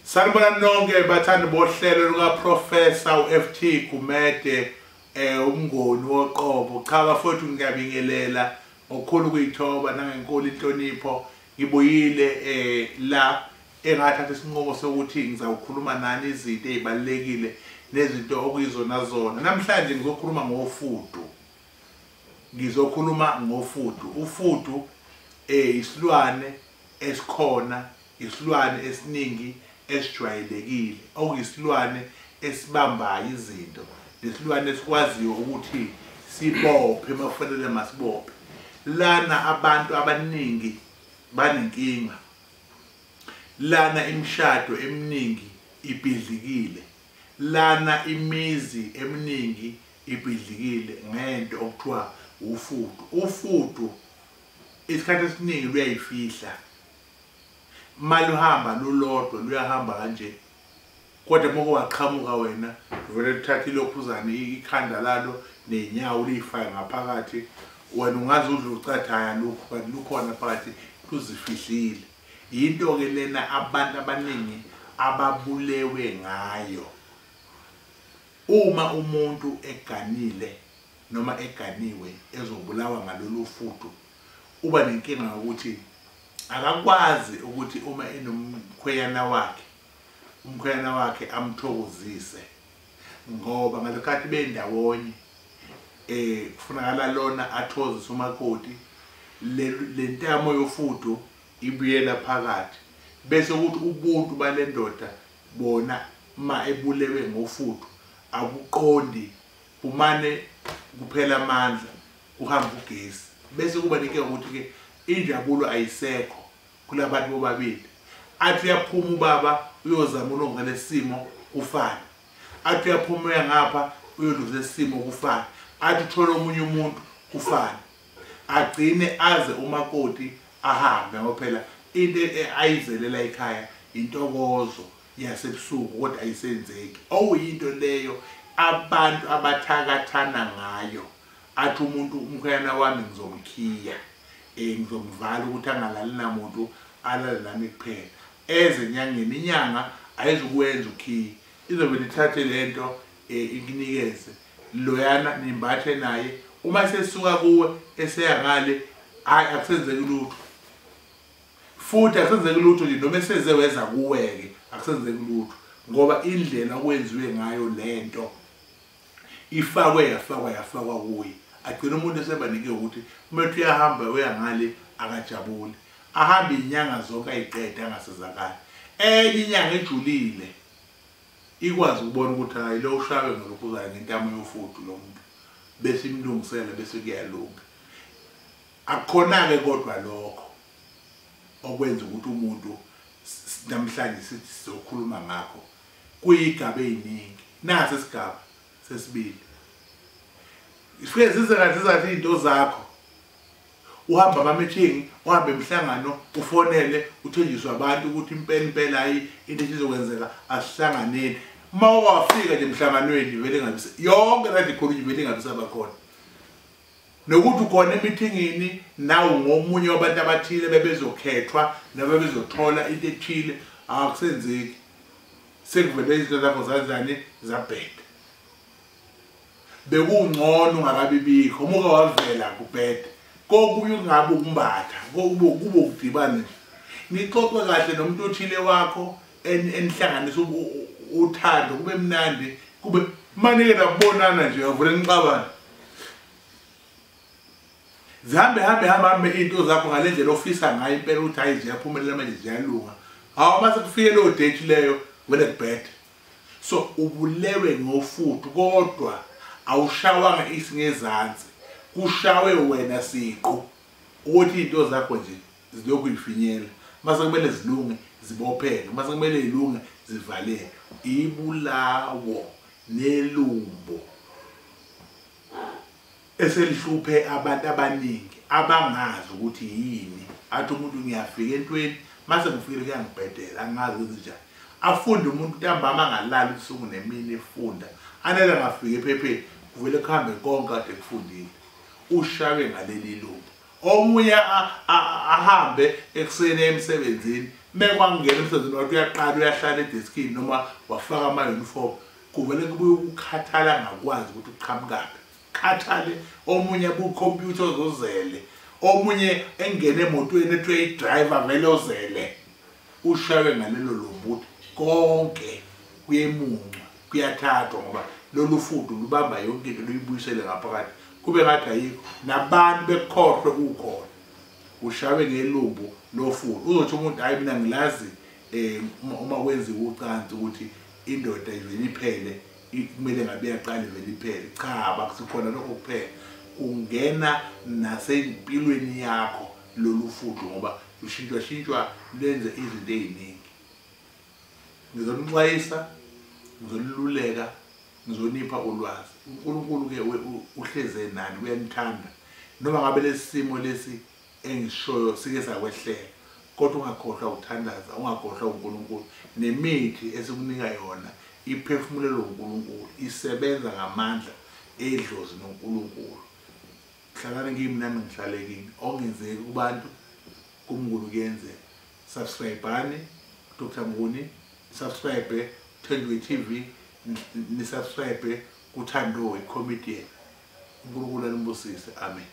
Sanibona nonke bathandi bohlelo luka Professor uFT Gumede umngoni woqobo. Cha bafowethu, ngiyabingelela ngokukhulu ukuyithoba nangenkulu inhlonipho. Ngibuyile la engathatha isinqumo sokuthi ngizawukhuluma nani izinto ezibalulekile nezinto okuyizona zona. Namhlanje ngizokhuluma ngofudu. Ngizokhuluma ngofudu. Ufudu isilwane esikhona, isilwane esiningi esijwayelekile, okuyisilwane esibambayo izinto, nesilwane esikwaziyo ukuthi sibophe makufanele masibophe. Lana abantu abaningi banenkinga. Lana imishado eminingi ibhidlikile. Lana imizi eminingi ibhidlikile ngento okuthiwa ufudu. Ufudu isikhathi esiningi luyayifihla. Maluhamba lulodwa luyahamba kanje, kodwa moko waqhamuka wena vele luthatha ilokhuzane ikhanda lalo nenyawo liyifake ngaphakathi, wena ungaze udle ucathaya lokhu kanti lukhona phakathi luzifihlile. Yinto ke lena abantu abaningi ababulewe ngayo. Uma umuntu eganile noma eganiwe ezobulawa ngalolu fudu, uba nenkinga yokuthi akakwazi ukuthi uma enomkhweyana wakhe, umkhweyana wakhe amthokozise, ngoba ngalokhathi bendawonye kufunakala lona athokozise umakoti, le ntamo yofudu ibuyela phakathi, bese ukuthi ubuntu balendoda bona ma ebulewe ngofudu abuqondi, kumane kuphela amandla, kuhamba ugesi, bese kuba nenkinga ukuthi ke injabulo ayisekho kulabantu bobabili. Athi uyaphuma ubaba uyozama ukulungisa lesimo kufane, athi uyaphuma uya ngapha uyolungisa lesimo kufane, athi uthola omunye umuntu kufane, agcine aze umakoti ahambe, ngoba phela into ayizelela ekhaya intokozo yasebusuku kodwa ayisenzeki. Okuyinto leyo abantu abathakathana ngayo. Athi umuntu umkhweyana wami ngizomkhiya, ngizomvala ukuthi angalali namuntu, alale nami kuphela. Eze enyangeni, inyanga ayizukwenza ukhiye, izobe ithathe lento ikunikeze loyana nimbathe naye. Uma sesuka kuwe eseya ngale, hayi akusenzeki lutho, futhi akusenzeki lutho nje noma eseze weza kuwe-ke akusenzeki lutho, ngoba indlela okwenziwe ngayo lento ifakwe yafakwa yafakwa kuye. Agcina umuntu esebanike ukuthi uma ethi uyahamba uya ngale akajabuli, ahambe inyanga zonke ayiqede angasizakali. Enye inyanga ejulile ikwazi ukubona ukuthi hayi lo ushawe ngalokhuzana ngentamo yofudu lo muntu, bese imlungisela bese kuyalunga. Akukhona-ke kodwa lokho okwenza ukuthi umuntu namhlanje sithi sizokhuluma ngakho kuyigaba eziningi. Nasi isigaba sesibili, ifike zize kathi zathi izinto zakho, uhamba ama-meeting, uhambe emhlangano, ufonele, uthenjiswe abantu ukuthi impela impela hayi into esizokwenzeka asihlanganeni. Uma wafika nje emhlanganweni vele ngabe yonke lento ikhulunywa vele ingabe sabakhona, nokuthi ukhona emithingini nawe ngomunye wabantu abathile bebezokhethwa nabebezothola into ethile, akusenzeki, sekuvele izinto zakho zanjani zabheda. Bekungcono ungakabibikho, umuka wavela kubheda kokunye ungabe ukumbatha, kube ukudibana nje nixoxe kahle nomuntu othile wakho enihlanganisa uthando, kube mnandi, kube manike nakubonana nje avule nixabane, zihambe hambe hambe into zakho ngale ndlela ofisa ngayo impela ukuthi hayi ziyaphumelela manje ziyalunga. Hawu mase kufike leyo date leyo vele kubhede. So ubulewe ngofudu kodwa awushawanga isingezansi, kushawe wena siqu ukuthi into zakho nje zilokhu ifinyela, mase kumele zilunge zibopheke, mase kumele zilunge zivaleke. Ibulawo nelumbo eselihluphe abantu abaningi abangazi ukuthi yini. Athi umuntu ngiyafika entweni mase ngifikile kuyangibhedela, angazi ukuthi njani. Afunde umuntu ntambama angalali ubusuku nemini efunda, anele angafika ephepheni kuvele kuhambe konke kade kufundile, ushawe ngaleli lumbo. Omunye ahambe ekuseni emsebenzini Mekwangena emsebenzini wakhe uyaqala uyahlala edeskini noma wafaka ama-uniform, kuvele kubuye ukukhathala angakwazi ukuthi uqhamukaphi. Khathale omunye abu-computer ozozele, omunye engene emotweni ethiwe i-driver vele ozele. Ushaywe ngalelo lumbu konke kuyemuncwa, kuyathathwa ngoba lolu fudu lubamba yonke into luyibuyisele ngaphakathi kube ngathi ayikho, nabantu bekhohlwe ukhona. Ushawe ngelumbu lofudu. Uzothi umuntu hayi mina ngilazi uma kwenziwa ucansi ukuthi indoda ivele iphele, kumele ngabe iyaqala ivele iphele. Cha, bakusikhona lokho kuphela, kungena nasempilweni yakho lolu fudu ngoba lushintshwa shintshwa lwenze izinto eziningi. Ngizonixwayisa, ngizoniluleka, ngizonipha ulwazi. uNkulunkulu ke uhleze nani, uyanithanda. Noma ngabe lesimo lesi engishoyo sike sakwehlela, kodwa ungakhohlwa ukuthandaza, ungakhohlwa uNkulunkulu. Nemithi esikunika yona iphefumulelo uNkulunkulu, isebenza ngamandla edlozi noNkulunkulu. Hlalani kimi nami ngihlale kini. Okungenzeki kubantu kuMnguni kuyenzeka. Subscribe-ani Dr Mnguni, subscribe Thenjiwe TV, nisubscribe kuThando comedian. uNkulunkulu anibusise. Amen.